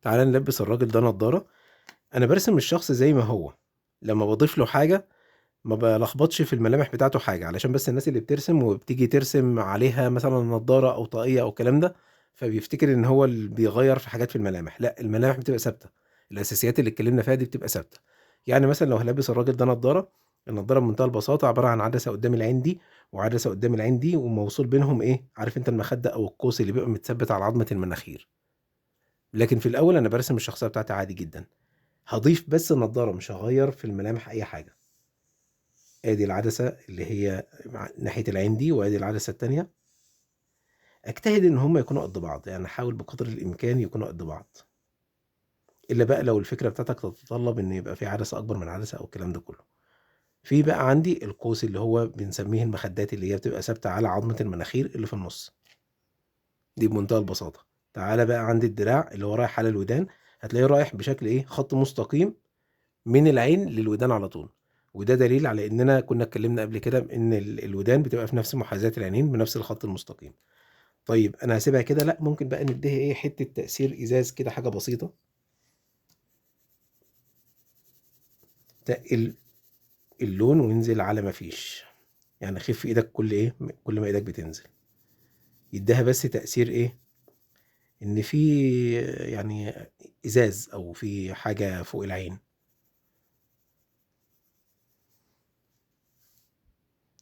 تعالى نلبس الراجل ده نضارة. انا برسم الشخص زي ما هو، لما بضيف له حاجة ما بلخبطش في الملامح بتاعته حاجة، علشان بس الناس اللي بترسم وبتيجي ترسم عليها مثلا نضارة او طاقية او الكلام ده، فبيفتكر ان هو اللي بيغير في حاجات في الملامح. لا، الملامح بتبقى ثابتة، الاساسيات اللي اتكلمنا فيها دي بتبقى ثابتة. يعني مثلا لو هلبس الراجل ده نضارة، النضارة بمنتهى البساطة عبارة عن عدسة قدام العين دي وعدسة قدام العين دي، وموصول بينهم ايه، عارف انت المخدة او القوس اللي بيبقى متثبت على عظمة المناخير. لكن في الاول انا برسم الشخصية بتاعتي عادي جدا، هضيف بس النضارة، مش هغير في الملامح اي حاجة. ادي العدسة اللي هي ناحية العين دي، وادي العدسة التانية. اجتهد ان هم يكونوا قد بعض، يعني احاول بقدر الامكان يكونوا قد بعض، الا بقى لو الفكرة بتاعتك تتطلب ان يبقى في عدسة اكبر من عدسة او الكلام ده كله. في بقى عندي القوس اللي هو بنسميه المخدات، اللي هي بتبقى ثابتة على عظمة المناخير اللي في النص دي بمنتهى البساطة. تعالى بقى عند الدراع اللي هو رايح على الودان، هتلاقيه رايح بشكل ايه، خط مستقيم من العين للودان على طول. وده دليل على اننا كنا اتكلمنا قبل كده ان الودان بتبقى في نفس محاذاة العينين بنفس الخط المستقيم. طيب انا هسيبها كده؟ لا، ممكن بقى نديها ايه، حتة تأثير ازاز كده، حاجة بسيطة تقل اللون وينزل على ما فيش، يعني خف ايدك كل ايه، كل ما ايدك بتنزل يديها بس تأثير ايه، ان في يعني ازاز او في حاجة فوق العين.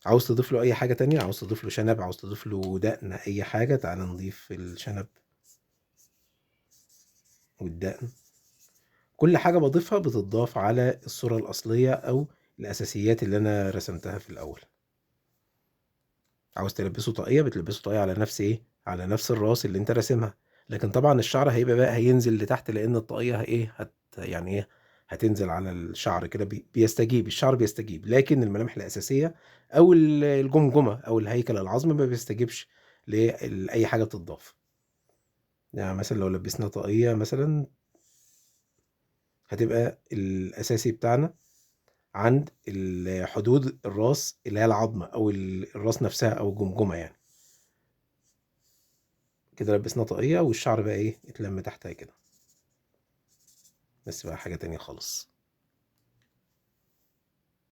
عاوز تضيف له اي حاجة تانية، عاوز تضيف له شنب، عاوز تضيف له دقن، اي حاجة، تعال نضيف الشنب والدقن. كل حاجة بضيفها بتضاف على الصورة الأصلية أو الأساسيات اللي أنا رسمتها في الأول. عاوز تلبسه طاقية، بتلبسه طاقية على نفس إيه؟ على نفس الراس اللي أنت راسمها. لكن طبعا الشعر هيبقى بقى هينزل لتحت، لأن الطاقية إيه؟ هت يعني إيه؟ هتنزل على الشعر كده، بيستجيب، الشعر بيستجيب، لكن الملامح الأساسية أو الجمجمة أو الهيكل العظمي ما بيستجيبش لأي حاجة بتضاف. يعني مثلا لو لبسنا طاقية مثلا، هتبقى الأساسي بتاعنا عند حدود الراس اللي هي العظمة أو الراس نفسها أو الجمجمة يعني. كده لبسنا طاقية والشعر بقى إيه؟ اتلم تحتها كده، بس بقى حاجة تانية خالص.